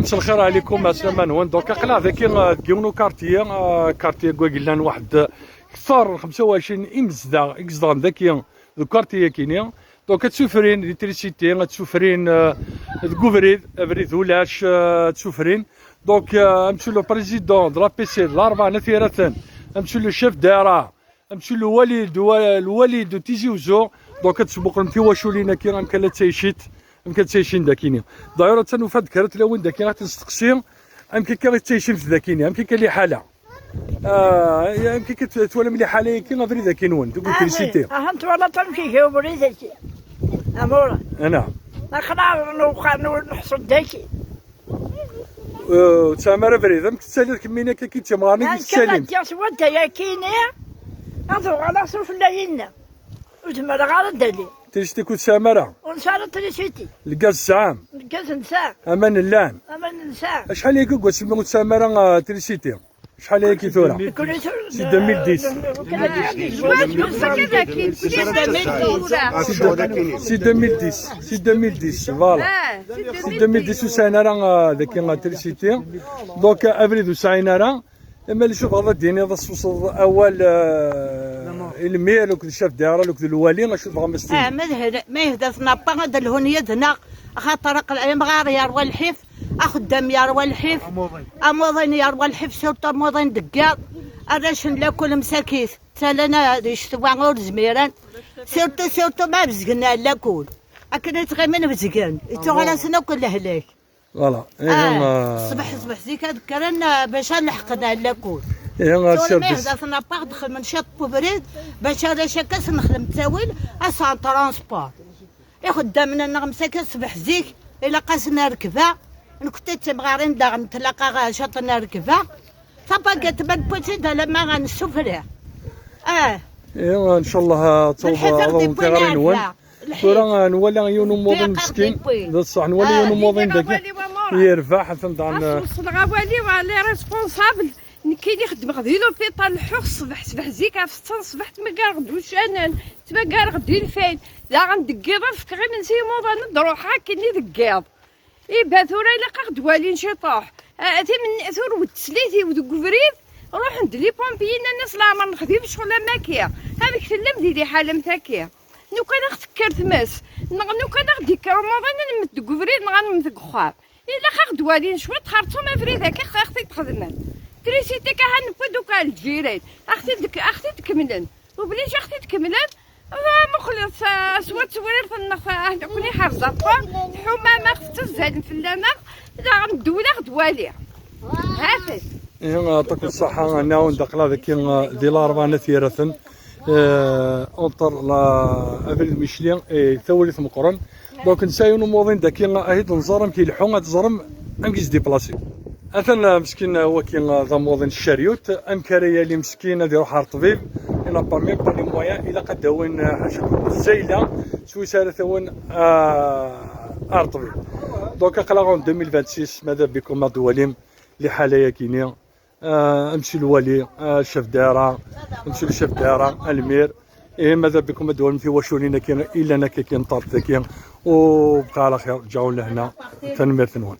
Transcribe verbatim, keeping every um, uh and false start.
مساء الخير عليكم، عسلامة نون. Donc aql-aɣ daki, euh, deg yiwen ukartiye, euh, kartiye deg wagi llan waḥed, euh, kter n xemsa u ɛecrin imezdaɣ i izedɣen daki deg ukartiye-akini. Donc ad ssufrin l'électricité, ad ssufrin, euh, deg ubrid, abrid ulac, euh, ad ssufrin. Donc, euh, monsieur le président de l'A P C de Larebɛa n At Yiraten, monsieur le chef daïra, monsieur le wali de, le wali de Tizi Ouzou. Donc ad tesbuqlem tiwaculin-agi, amek ara ttɛicit, amek ara ttɛicin dakini. D'ailleurs, ad nufa-d kra tlawin daki, ad ten-nesteqsi amek akka i ttɛicin dakini, amek akka liḥala. Ah, ya, amek akka t-, twalam liḥala-agi, abrid-agi-nwen, deg l'électricité? Aha, twalaḍ amek iga ubrid-agi? Amur. Ana. Aql-aɣ newqan ur nḥṣel daki. Eh, ur tesɛam ara abrid, amek tettaliḍ kemmini akka, ki d timɣarin, ki tettalim? Ddiɣ s wadda-yakini, ad uɣaleɣ s ufella-inna. Ur zmireɣ ara ad d-aliɣ. Trisiti ur tesɛam ara? Ur nesɛi ara trisiti. Lgaz tesɛam? Lgaz nesɛa. Aman llan? Aman nesɛa. Acḥal yagi deg wasmi ur tesɛam ara, ah, trisiti? Acḥal ayagi tura? Si deux mille dix. Si deux mille dix, si deux mille dix, voilà. Si deux mille dix ur sɛin ara, euh, daki, euh, trisiti. Donc, euh, abrid ur sɛin ara. Ama acu tebɣiḍ ad d-tiniḍ, ad tessuseḍ awal, euh, i lmir, akked ccaf daɛra, akked lwali, acu tebɣam ad s-tiniḍ? Ah, ma d-, ma yehda tnaṭṭa, ad lhun yid-neɣ, axaṭer aql-, amɣar yerwa lḥif, axeddam yerwa lḥif, amuḍin yerwa lḥif, surtout amuḍin deg yiḍ, arrac n lakul msakit, ttalan di ccetwa ur zmiren, surtout, surtout ma bezgen ar lakul. Akken i ttɣimin bezgen, ittuɣal-asen akk lehlak. Voilà. Ah, ṣṣbeḥ, ṣṣbeḥ zik ad kkren, ah, bac ad leḥqen ar lakul. Tura ma yehda tnaṭṭa, ad xedmen ciṭ n ubrid, bac arrac akka ad sen-nexdem ttawil, ad sɛen transport. Ixeddamen-nneɣ msakit ṣṣbeḥ zik, ilaq-asen rrekba, nekkni d timɣarin daɣen tlaq-aɣ ciṭ n rrekba. Tabagat ma newwi-tt-id alamma ad nessufri. Ah. Ih, ncallah ad tawḍeḍ tiɣri-nwen. Tura, ah, nwala yiwen umuḍin meskin. D ṣṣeḥ, nwala yiwen umuḍin dagi yerbeḥ, atan daɣen. As wesleɣ awal-iw ɣer les responsables. Nekkini xeddmeɣ di l'hôpital, leḥḥuɣ ṣṣbeḥ, ṣṣbeḥ zik ɣef setta n ṣṣbeḥ, ttmagareɣ-d uccanen, ttmagareɣ-d ilfayn. Daɣen deg yiḍ ad fkeɣ imensi i imuḍan, ad d-ruḥeɣ akkenni deg yiḍ. Iba tura ilaq ad ɣ-d-walin ciṭuḥ. Ah, timen-, tura wet teslit-iw deg ubrid, ruḥen-d les pompiers, nnan-as leɛmer nexdem ccɣel am akki. Amek tellam di liḥala am taki? Nukan aɣ-tekker tmes, neɣ nukan aɣ-d-ikker umuḍin, ad nemmet deg ubrid neɣ ad nemmet deg uxxam. Ilaq aɣ-d-walin cwiṭ, xerṣum abrid akka, aɣ-t-id-xedmen. Trisiti-k, aha, newwi-d akk ar lǧiran, aɣ-t-id-, aɣ-t-id-kemmlen. Oblij aɣ-t-id-kemmlen. Muqlet s, s wattewrir-nneɣ, ah, nekkni ḥerz aṭṭan, tḥumam-aɣ, tettazzalem fell-aneɣ, daɣen ddewla aɣ-d-wali. Ha-t-an. Ihi, aṭak n ṣṣaḥa, nɛawed aql-aɣ dagi, eh, di Larebɛa n At Yiraten, eh, entre la, abrid Micli et Tawrirt Meqqren. Donc, nesɛa yiwen umuḍin dagi, ad t-nẓer amek ileḥḥu, ad teẓrem amek i s-déplacer. Atan, eh, meskin, eh, waki, eh, d amuḍin s ccaryut. Amek ara yali meskin ad iruḥ ɣer ṭṭbib? Il n'a pas même pas les moyens, ilaq ad d-awin, eh, ḥaca zzayla, s wis ara t-awin, eh, ɣer ṭṭbib. Donc, aql-aɣ en deux mille vingt-six, mada bikum ad d-twalim liḥala-yagi-ni. Ah, amsi lwali, ah, chef daɛra, amsi le chef daɛra, almir. Ihi, mada bikum ad d-twalim tiwaculin-agi, illan akka kan ṭart dagi. U bqa ɛla xir, ǧaɛu lehna, tanemmirt-nwen.